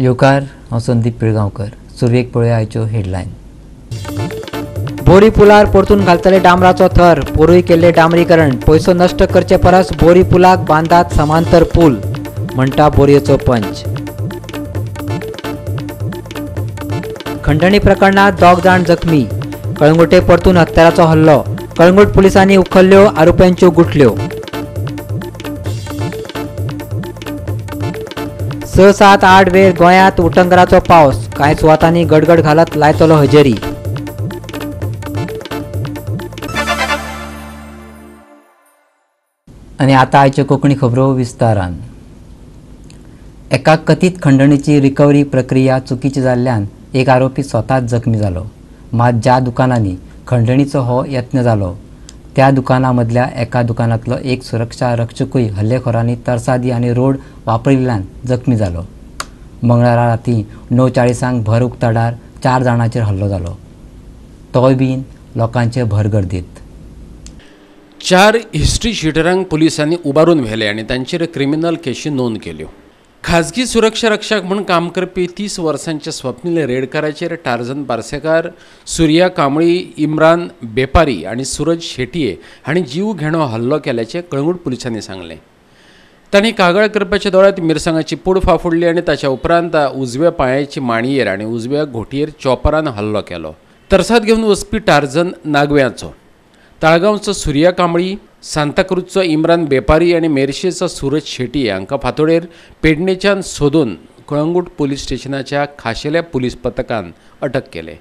येवकार, हांव संदीप पिळगांवकर. सुरवेक पळोवया आयच्यो हेडलायन. बोरी पुलार परतून घालतले डांबराचो थर, पोरूय केल्ले डांबरीकरण. पयसो नश्ट करचे परस बोरी पुलाक बांदात समांतर पूल, म्हणटा बोरयेचो पंच. खंडणी प्रकरणात 2 जाण जखमी. कळंगुटे परतून हत्याराचो हल्लो. कळंगूट पुलिसांनी उखल्ल्यो आरोप्यांच्यो गुठल्यो. 6, 7, 8 वेर गोंयांत उटंगराचो पावस. कांय सुवातांनी गडगड घालत लायतलो हजेरी. आनी आतां आयच्यो कोंकणी खबरो विस्तारान. एका कथीत खंडणीची रिकव्हरी प्रक्रिया चुकीची जाल्ल्यान एक आरोपी स्वताच जखमी जालो. मात ज्या दुकानांनी खंडणीचो हो यत्न जालो त्या दुकानां मदल्या एका दुकानांतलो एक सुरक्षा रक्षकूय हल्लेखोरांनी तरसादी आनी रोड वापरिल्ल्यान जखमी जालो. मंगळारा राती 9:40 भर उक्ताडार 4 जाणांचेर हल्लो जालो, तोय बीन लोकांचे भर गर्दीत. 4 हिस्ट्री शिटरांक पुलिसांनी उबारून व्हेले आनी तांचेर क्रिमिनल केशी नोंद केल्यो. खाजगी सुरक्षा रक्षक म्हूण काम करपी 30 वर्सांच्या स्वप्नील रेडकाराचेर टार्झन पार्सेकार, सुर्या कांबळी, इम्रान बेपारी आनी सूरज शेटये हांणी जीव घेणो हल्लो केल्याचें कळंगूट पुलिसांनी सांगलें. तांणी कागाळ करपाच्या दोळ्यांत मिरसांगाची पूड फाफुडली आनी ताच्या उपरांत उजव्या पांयाची माणयेर आनी उजव्या घोटयेर चॉपरान हल्लो केलो. तरसाद घेवन वचपी टार्झन नागव्याचो, ताळगांवचो सुर्या कांबळी, सांताक्रूजचो इम्रान बेपारी आनी मेरशेचो सूरज शेटी हांकां फांतोडेर पेडणेच्यान सोदून कळंगूट पुलीस स्टेशनाच्या खाशेल्या पुलीस पथकान अटक केले.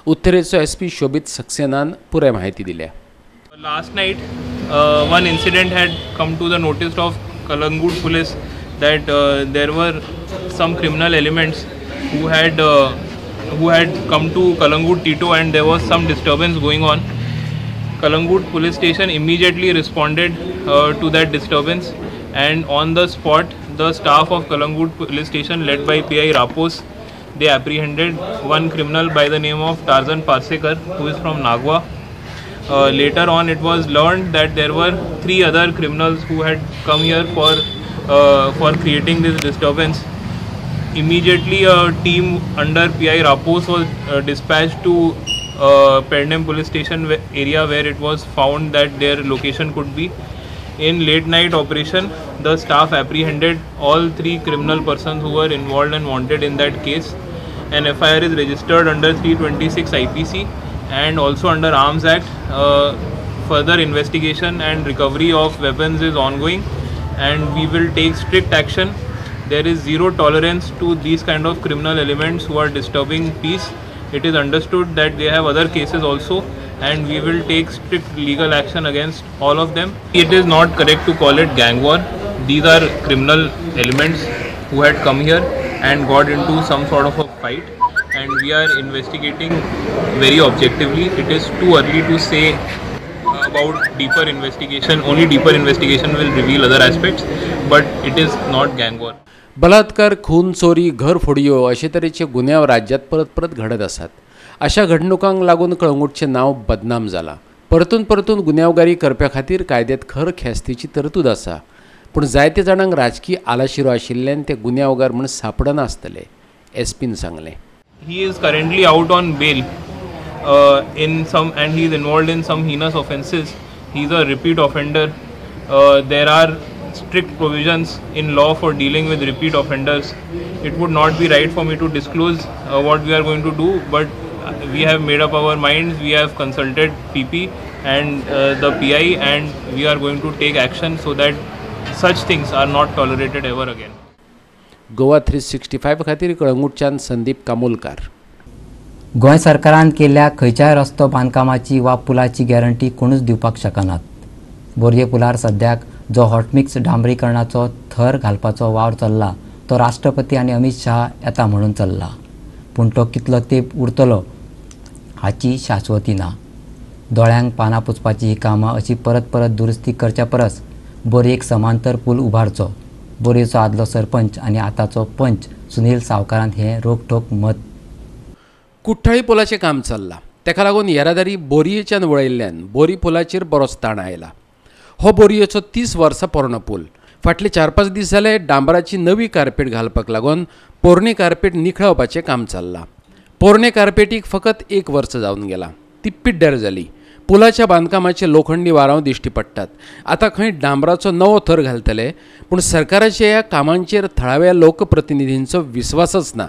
उत्तरेचो एसपी शोबीत सक्सेनान पुराय म्हायती दिल्या. Last night one incident had come to the notice of Calangute police that there were some criminal elements who had come to Calangute Tito and there was some disturbance going on. Calangute police station immediately responded to that disturbance, and on the spot the staff of Calangute police station led by PI Rapos, they apprehended one criminal by the name of Tarzan Parsekar, who is from Nagwa. Later on it was learned that there were 3 other criminals who had come here for creating this disturbance. Immediately a team under PI Rapos was dispatched to Pernem police station area where it was found that their location could be. In late night operation, the staff apprehended all 3 criminal persons who were involved and wanted in that case. An FIR is registered under 326 IPC and also under Arms Act. Further investigation and recovery of weapons is ongoing, and we will take strict action. There is zero tolerance to these kind of criminal elements who are disturbing peace. It is understood that they have other cases also, and we will take strict legal action against all of them. It is not correct to call it gang war. These are criminal elements who had come here and got into some sort of a fight, and we are investigating very objectively. It is too early to say about deeper investigation. Only deeper investigation will reveal other aspects, but it is not gang war. बलात्कार, खून, चोरी, घर फोडयो अशे तरेचे गुन्यांव राज्यांत परत परत घडत आसात. अशा घडणुकांक लागून कळंगूटचें नांव बदनाम जालां. परतून परतून गुन्यांवगारी करप्या खातीर कायद्यांत खर ख्यास्तीची तरतूद आसा, पूण जायते जाणांक राजकी आलाशिरो आशिल्ल्यान ते गुन्यांवगार म्हूण सांपडनासतले, एसपीन सांगलें. He is currently out on bail in some and he is involved in some heinous offences. He is a repeat offender. There are strict provisions in law for dealing with repeat offenders. It would not be right for me to disclose what we are going to do, but we have made up our minds. We have consulted PP and the PI, and we are going to take action so that such things are not tolerated ever again. Goa 365 खातीर कळंगूटच्यान संदीप कामोलकार. गोंय सरकारान केल्ल्या खंयच्याय रस्तो बांदकामाची वा पुलाची guarantee कोणूच दिवपाक शकनात. बोरये पुलार सद्याक जो हॉटमिक्स डांबरीकरणाचो थर घालपाचो वावर चल्ला तो राष्ट्रपती आनी अमित शाह येता म्हणून चल्ला, पूण तो कितलो तेंप उरतलो हाची शाश्वती ना. दोळ्यांक पानां पुसपाची ही कामां अशी परत परत दुरुस्ती करच्या परस बोरयेक समांतर पूल उबारचो. बोरयेचो आदलो सरपंच आनी आतांचो पंच सुनील सावकारान हें रोखठोक मत. कुठ्ठाळी पुलाचें काम चल्लां, ताका लागून येरादारी बोरयेच्यान वळयल्ल्यान बोरी पुलाचेर बरोच ताण आयला. हो बोरयेचो 30 वर्सां पोरणो पूल. फाटले 4-5 दीस जाले डांबराची नवी कार्पेट घालपाक लागून पोरणे कार्पेट निखळावपाचें काम चल्लां. पोरणे कार्पेटीक फकत 1 वर्स जावन गेलां, ती पिड्ड्यार जाली. पुलाच्या बांदकामाचे लोखंडी वारांव दिश्टी पडटात. आतां खंय डांबराचो नवो थर घालतले, पूण सरकाराच्या ह्या कामांचेर थळाव्या लोकप्रतिनिधींचो विस्वासच ना.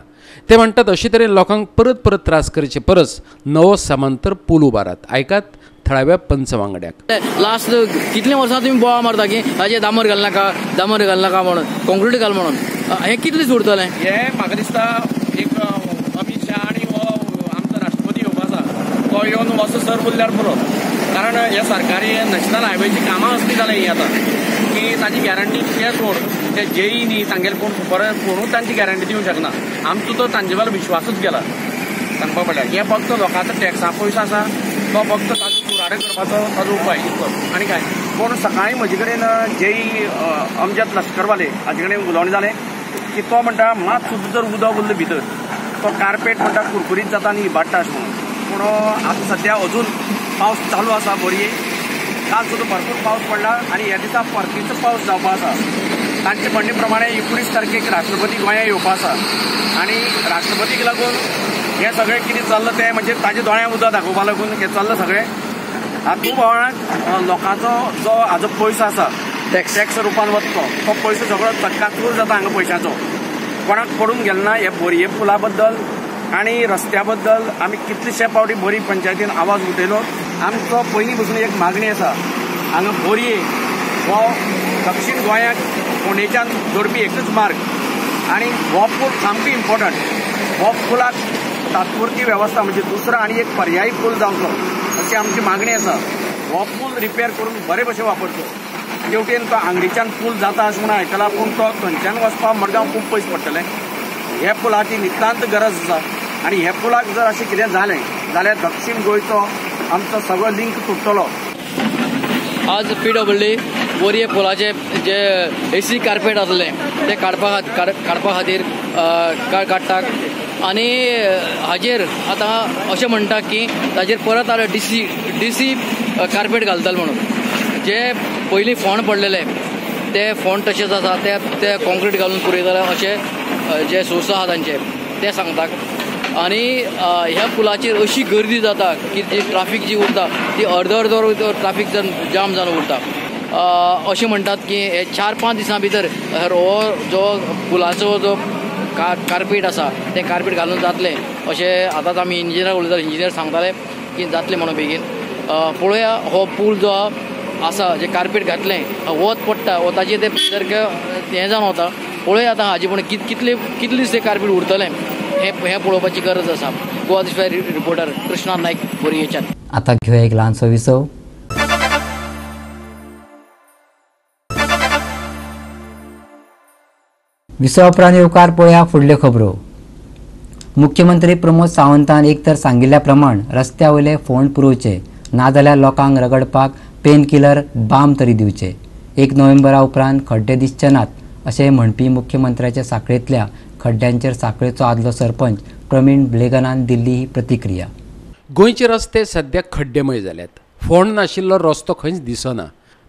ते म्हणटात अशे तरेन लोकांक परत परत त्रास करचे परस नवो समांतर पूल उबारात. आयकात थळाव्या पंच वांगड्याक. लास्ट कितले वर्सां तुमी बोवा मारता की हाजे डांबर घालनाका, डांबर घालनाका म्हणून, कॉन्क्रीट घाल म्हणून, हें कितलें उरतलें? हें म्हाका दिसता एक अमीत शाह आनी हो आमचो राष्ट्रपती येवपा आसा तो येवन वचो सर उरल्यार पुरो. कारण हे सरकारी नॅशनल हायवेची कामां असली जाल्या ही आतां की ताची गॅरंटी ते सोड, ते जेई न्ही तांगेले कोण बरें कोणूच तांची गॅरंटी दिवंक शकना. आमचो तो तांचे वेलो विश्वासूच गेला सांगपा म्हणल्यार. हें फक्त लोकांचो टॅक्सा पयसो आसा तो फक्त ताजो कुराडे करपाचो ताजो उपाय इतलो आनी काय. पूण सकाळीं म्हजे कडेन जेई अमजद लश्करवाले हाजे कडेन उलोवणें जालें की तो म्हणटा मात सुद्दां जर उदक उरलें भितर तो कार्पेट म्हणटा कुरकुरीत जाता आनी इबाडटा अशें म्हणून. पूण आतां सद्या अजून पावस चालू आसा बोरये, काल सुद्दां भरपूर पावस पडला आनी ह्या दिसा परतीचो पावस जावपा आसा. तांचे म्हणणे प्रमाणे 19 तारखेक राष्ट्रपती गोंया येवपा आसा आनी राष्ट्रपतीक लागून हें सगळें कितें चल्लां तें म्हणजे ताजे दोळ्यां उदक दाखोवपा लागून हें चल्लां सगळें. हातूंत भावणाक लोकांचो जो हाजो पयसो आसा टॅक्स रुपान वतलो तो पयसो सगळो चक्काचूर जाता हांगा पयशाचो. कोणाक पडून गेलो ना हे बोरये पुला बद्दल आनी रस्त्या बद्दल आमी कितलेशे पावटी बोरी पंचायतीन आवाज उठयलो. आमचो पयलीं पसून एक मागणी आसा, हांगा बोरये हो दक्षीण गोंयाक फोंडेच्यान जोडपी एकच मार्ग आनी हो पूल सामको इम्पॉर्टंट. हो पुलाक तात्पुरती वेवस्था म्हणजे दुसरो आनी एक पर्यायी पूल जावचो अशी आमची मागणी आसा. हो पूल रिपेर करून बरे भशेन वापरचो. तेवटेन तो आंगडीच्यान पूल जाता अशें म्हणून आयकलां, पूण तो थंयच्यान वचपाक मडगांव खूब पयस पडटलें. ह्या पुलाची नितांत गरज आसा आनी ह्या पुलाक जर अशें कितें जालें जाल्यार दक्षीण गोंयचो आमचो सगळो लिंक तुटतलो. आज PWD बोरये पुलाचे जे एसी कार्पेट आसलें तें काडपा खातीर काडटा आनी हाजेर आतां अशें म्हणटा की ताजेर परत आतां डीसी कार्पेट घालतले म्हणून. जे पयलीं फोंड पडलेले ते फोंड तशेंच आसा, ते कॉन्क्रीट घालून पुरयतले अशें जे सोर्स आसा तांचे ते सांगता. आनी ह्या पुलाचेर अशी गर्दी जाता की जी ट्राफीक जी उरता ती अर्द अर्द ट्राफीक जाम जावन उरता. अशें म्हणटात की हे 4-5 दिसां भितर हो जो पुलाचो जो कार्पेट आसा तें कार्पेट घालून जातलें अशें आतांच आमी इंजिनियर उलयताले, इंजिनियर सांगताले की जातलें म्हणून बेगीन. पळोवया हो पूल जो आसा जे कार्पेट घातलें वत पडटा वताचेर तें सारकें हें जावन वता. पळोवया आतां हाजे पूण कितले दीस तें कार्पेट उरतलें हें पळोवपाची गरज आसा. गोवा दिसवाय रिपोर्टर कृष्णा नायक, बोरयेच्यान. आतां घेवया एक ल्हानसो विसव. विसवा उपरांत येवकार पळोवया फुडल्यो खबरो. मुख्यमंत्री प्रमोद सावंतान एक तर सांगिल्ल्या प्रमाण रस्त्या वयले फोंड पुरोवचे, नाजाल्यार लोकांक रगडपाक पेन किलर बाम तरी दिवचे. 1 नोव्हेंबरा उपरांत खड्डे दिसचे नात अशें म्हणपी मुख्यमंत्र्याच्या साखळेंतल्या खड्ड्यांचेर साखळेचो आदलो सरपंच प्रवीण ब्लेगनान दिल्ली ही प्रतिक्रिया. गोंयचे रस्ते सद्या खड्डेमय जाल्यात. फोंड नाशिल्लो रस्तो खंयच दिसना.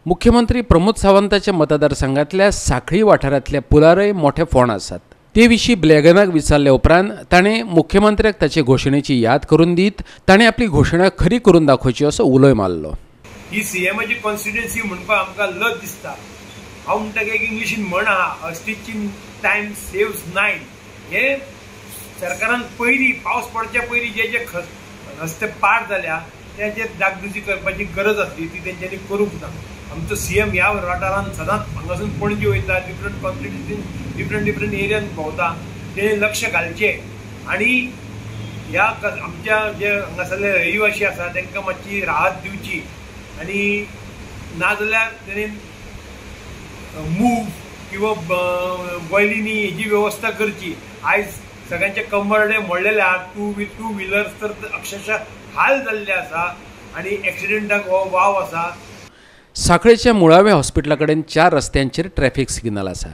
मुख्यमंत्री प्रमोद सावंताच्या मतदारसंघातल्या साखळी वाठारांतल्या पुलारय मोठे फोंड आसात. ते विशीं ब्लेगनाक विचारले उपरांत ताणें मुख्यमंत्र्याक ताचे घोशणेची याद करून दीत ताणें आपली घोशणा खरी करून दाखोवची असो उलोय मारलो. ही सीएमाची कॉन्स्टिट्युएन्सी म्हणपाक आमकां लज दिसता. हांव म्हणटा की एक इंग्लिशीन म्हण आहा, a stitch in time saves 9. हे सरकारान पयलीं पावस पडच्या पयलीं जे जे रस्ते पाड जाल्या ते डागडुजी करपाची गरज आसली ती तेंच्यांनी करूंक ना. आमचो सीएम ह्या वाठारान सदांच हांगासून पणजी वयता, डिफरंट कॉन्स्टिट्युएन्सीन डिफरंट डिफरंट एरियान भोंवता, तेणें लक्ष घालचें आनी ह्या आमच्या जे हांगासरले रहिवासी आसा तांकां मातशी राहत दिवची आनी नाजाल्यार तेणें मूव किंवा बैलींनी हेजी वेवस्था करची. आयज सगळ्यांचे कंबरडे मोडलेले आहा, टू व्हिलर्स तर अक्षरशः हाल जाल्ले आसा आनी एक्सिडेंटाक हो वाव आसा. साखळेच्या मुळाव्या हॉस्पिटला कडेन 4 रस्त्यांचेर ट्रॅफिक सिग्नल आसा.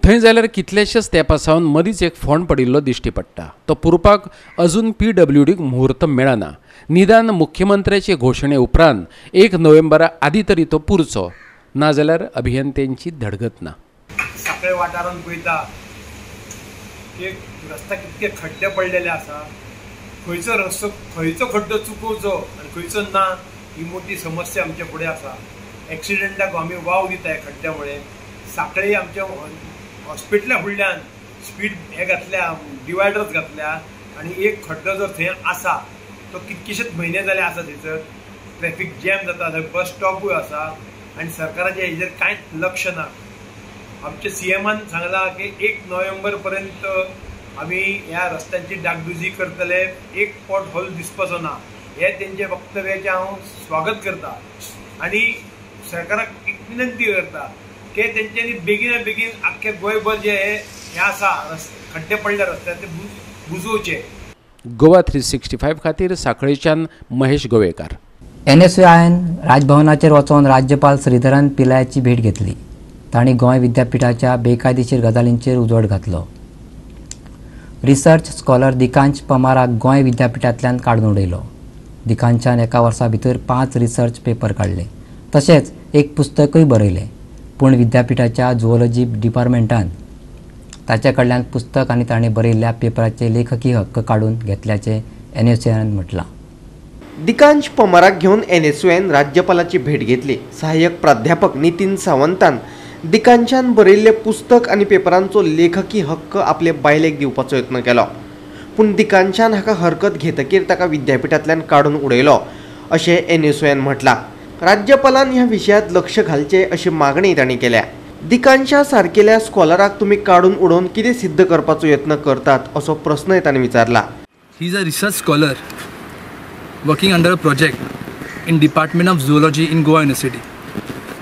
थंय जाल्यार कितलेशेच तेंपा सावन मदींच एक फोंड पडिल्लो दिश्टी पडटा. तो पुरपाक अजून PWDक मुहूर्त मेळना. निदान मुख्यमंत्र्याचे घोशणे उपरांत 1 नोव्हेंबरा आदी तरी तो पुरचो, नाजाल्यार अभियंत्यांची धडगत ना. सांखळे वाठारांत पळयता की रस्त्याक कितके खड्डे पडलेले आसा, खंयचो रस्तो खंयचो खड्डो चुकोवचो आनी खंयचो ना ही मोठी समस्या आमच्या फुडें आसा. एक्सिडंटाक आमी वाव दिता ह्या खड्ड्या मुळे. सांखळे आमच्या हॉस्पिटला फुडल्यान स्पीड हे घातल्या, डिवायडर्स घातल्या आनी एक खड्डो जर थंय आसा तो कितकेशेच म्हयने जाले आसा थंयसर ट्रॅफिक जॅम जाता, थंय बस स्टॉपूय आसा आनी सरकाराचें हेजेर कांयच लक्ष ना. आमच्या सीएमान सांगलां की 1 नोव्हेंबर पर्यंत आमी ह्या रस्त्यांची डागडुजी करतले, एक पॉट होल दिसपाचो ना. हे तेंच्या वक्तव्याचें हांव स्वागत करता आनी सरकाराक एक विनंती करता की तेंच्यांनी बेगिना बेगीन आख्खे गोंयभर जे हे आसा खड्डे पडले रस्त्यार ते बुजोवचे. गोवा 365 खातीर सांखळेच्यान महेश गोवेकार. एनएसयूआयन राजभवनाचेर वचोन राज्यपाल श्रीधरन पिल्लयाची भेट घेतली. तांणी गोंय विद्यापीठाच्या बेकायदेशीर गजालींचेर उजवाड घातलो. रिसर्च स्कॉलर दिकांश पमाराक गोंय विद्यापीठांतल्यान काडून उडयलो. दिकांशान एका वर्सा भितर 5 रिसर्च पेपर काडले, तशेंच एक पुस्तकूय बरयलें. पूण विद्यापीठाच्या जुओलॉजी डिपार्टमेंटान ताचे कडल्यान पुस्तक आनी ताणें बरयिल्ल्या पेपराचे लेखकी हक्क काडून घेतल्याचें एनएसयूआयन म्हटलां. दिकांश पमाराक घेवन एनएसयूआयन राज्यपालाची भेट घेतली. सहाय्यक प्राध्यापक नितीन सावंतान दिकांशान बरयिल्लें पुस्तक आनी पेपरांचो लेखकी हक्क आपले बायलेक दिवपाचो यत्न केलो, पूण दिकांशान हाका हरकत घेतकीर ताका विद्यापीठांतल्यान काडून उडयलो अशें एनएसयूआयन म्हटलां. राज्यपालान ह्या विशयांत लक्ष घालचें अशी मागणी तांणी केल्या. दिकांशा सारकेल्या स्कॉलराक तुमी काडून उडोवन कितें सिद्ध करपाचो यत्न करतात असो प्रस्नय तांणी विचारला. He is a research scholar working under a project in Department of Zoology in Goa University.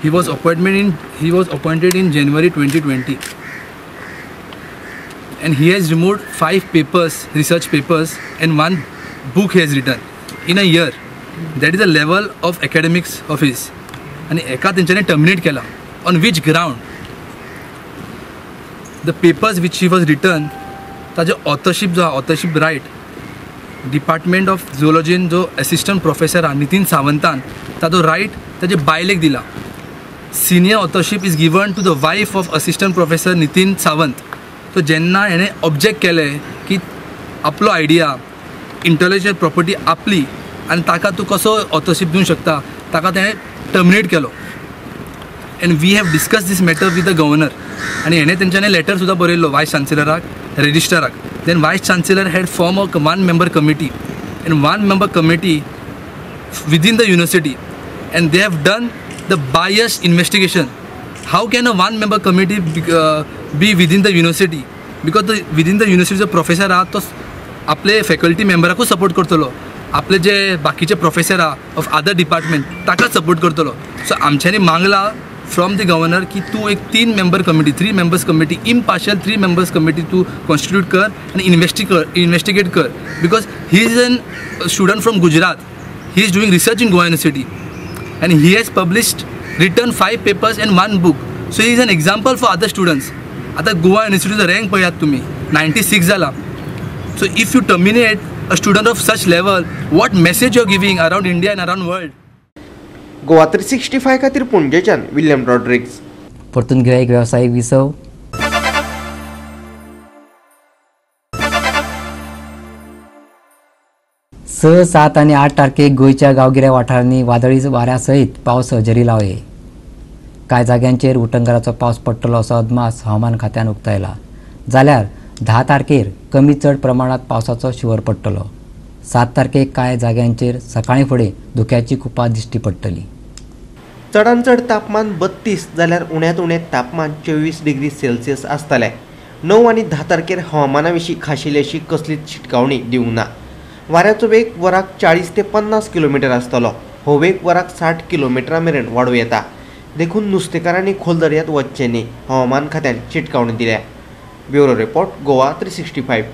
He was appointed in January 2020, and he has removed 5 papers, research papers, and 1 book he has written in a year. That is the level of academics of his. And एका तेंच्यानी terminate केला. On which ground? The papers which he was written, ताजे authorship जो authorship right department of झुओलॉजीन जो assistant professor आहा नितीन सावंतान ताजो right ताजे बायलेक दिला. Senior authorship is given to the wife of assistant professor Nitin Sawant. तो जेन्ना हेणें ऑब्जेक्ट केलें की आपलो आयडिया इंटलेक्चुअल प्रॉपर्टी आपली आनी ताका तूं कसो ऑथरशीप दिवंक शकता, ताका तेणें टर्मिनेट केलो. And we have discuss this matter with the governor. आनी हेणें तेंच्यांनी लेटर सुद्दां बरयल्लो voice चान्सलराक, रजिस्ट्राराक. Then Vice Chancellor had formed a one-member committee, and one-member committee within the university, and they have done the biased investigation. How can a one-member committee be within the university? Because the, within the university जो professor आहा तो आपले faculty membeराकूच support करतलो, आपले जे बाकीचे professor आहा of other department ताका support करतलो. So आमच्यांनी मागला from the governor की तूं एक 3 member committee, 3 members committee, impartial 3 members committee तूं कॉन्स्टिट्यूट कर आनी इन्वेस्टिगेट कर. Because he is an student from Gujarat, he is doing research in Goa University and he has published written 5 papers and 1 book. So he is an example for other students. आतां Goa युनिवर्सिटीचो rank पळयात तुमी 96 जाला. So if you terminate a student of such level, what message you are giving around India and around world? Goa 365 खातीर पणजेच्यान William Rodrigues. परतून घेवया एक वेवसायीक विसव. स, 7 आनी 8 तारखेक गोंयच्या गांवगिऱ्या वाठारांनी वादळी वाऱ्या सयत पावस हजेरी लावये. कांय जाग्यांचेर उटंगाराचो पावस पडटलो असो अदमास हवामान खात्यान उक्तायला. जाल्यार 10 तारखेर कमी चड प्रमाणांत पावसाचो शिंवर पडटलो. 7 तारखेक कांय जाग्यांचेर सकाळीं फुडें धुक्याची कुपां दिश्टी पडटली. चडान चड तापमान 32 जाल्यार उण्यांत उणें तापमान 24 डिग्री सेल्सियस आसतलें. 9 आनी 10 तारखेर हवामाना विशीं खाशेली अशी कसलीच शिटकावणी दिवंक ना. वाऱ्याचो वेग वराक 40 ते 50 किलोमिटर आसतलो. हो वेग वराक 60 किलोमिटरा मेरेन वाडूं येता. देखून नुस्तेकारांनी खोल दर्यांत वचचें न्ही, हवामान खात्यान शिटकावणी दिल्या. Bureau report, Goa 365.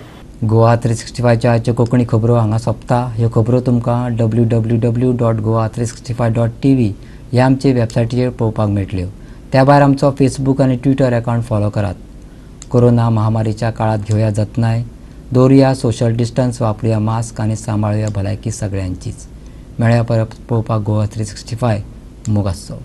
Goa 365च्या आजच्यो Konkani खबरो हांगा सोंपता. ह्यो खबरो तुमकां www.goa365.tv ह्या आमचे वेबसायटीचेर पळोवपाक मेळटल्यो. त्या भायर आमचो फेसबूक आनी ट्विटर अकावंट फॉलो करात. कोरोना महामारीच्या काळांत घेवया जतनाय, दवरुया सोशल डिस्टन्स, वापरुया मास्क आनी सांबाळुया भलायकी सगळ्यांचीच. मेळया परत पळोवपाक गोवा 365. मोग आसचो.